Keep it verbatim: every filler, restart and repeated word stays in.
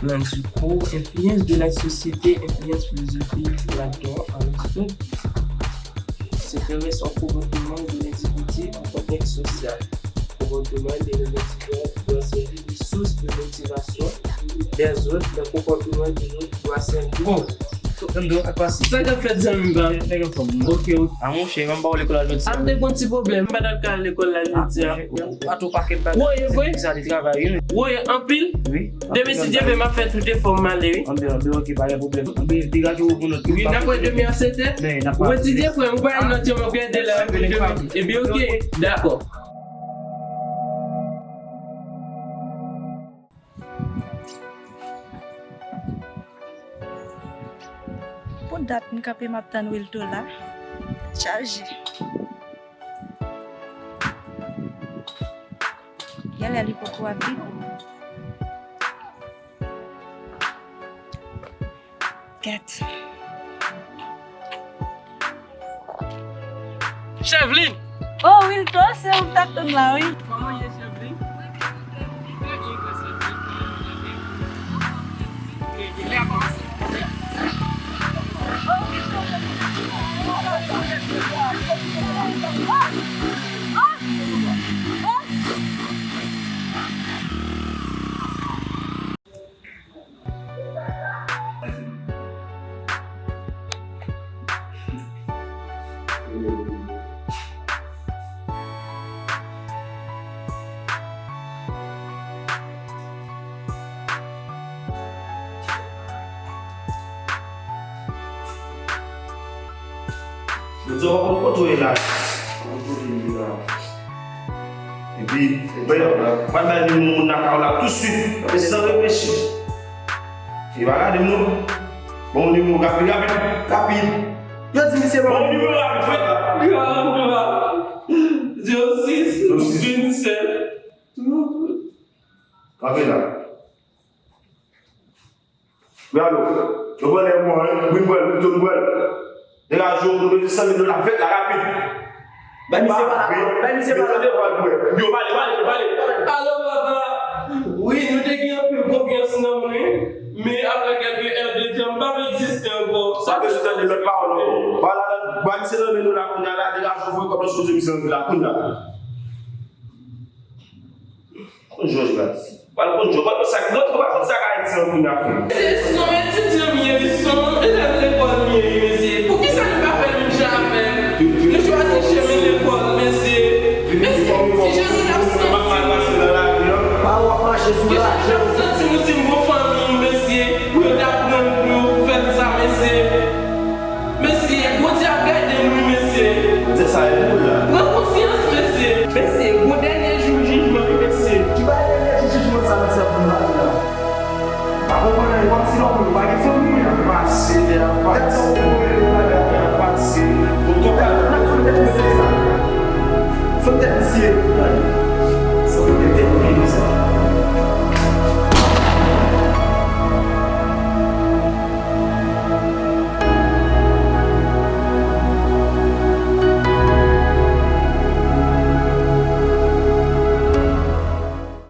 Nan diskou, enfliyans de la sosyete, enfliyans filozofi Platon, Aristote, s'intéresse au comportement de l'individu en contexte social. Comportement de l'individu doit servir de source de motivation des autres, le comportement des autres doit servir. Bon, sa k ap fèt zanmi m pa? Nèg anfòm. Ok, ok. A monchè, m pa lekòl la jodi a. A m te gon ti pwoblèm, m pa t al ka lekòl la jodi a. Woye vre? Woye anpil? Demen si Dye vle m ap fè tout efò m ale wi. Anben, anben, ok, pa gen pwoblèm. Anben, degaje w pou nou. Wi, n ap wè demen a sèt è. Ou etidye frè m, ou pa al nan djòm ap gade la. Ebyen ok, dakò. Pou dat m kanpe m ap tann Wilto la. Chaje. Genlè li poko ap vini. Gad. Chèvlin! Oh, Wilto, se ou m t ap tann la, wi. Kòman w ye, Chèvlin? Trè byen, gran Chèvlin. Kòman w ye? Trè byen. Lè a kòmanse. Jodi a, w ap konn kote w ye la. Epi, mwen, mwen bay nimewo moun lakay ou la tousuit, e san reflechi. E pa gade m non. Bon, nimewo rapid, rapid, rapid. Yo di misye bon nimewo rapid, frè. Karant twa, zewo sis, vennsèt. Kanpe la. Wi, alo. Nou pran nèg mò, wi. Wi, m pran l, wi, m pran l. Degaje w, nou bezwen san mil dola, fèt la, rapid. Bay misye pa la, bay misye pa la. Yo, pale, pale, pale. Alo, papa. Wi, nou te gen anpil konfyans nan mwen, men apre kèlke è de tan, m pa egziste ankò. Sa bezwen tande lòt pawòl ankò. Pale la, bay misye nan men nou la, kounye a la, degaje w, voye kòb nan sou misye nan la, kounye a. Konn jwè, jwè Ayiti. Pral konn jwè, pral konn sa k, pral konn sa k Ayiti an kounye a frè. Se, se yon etidyan m ye wi, se yon elèv lekòl m ye wi,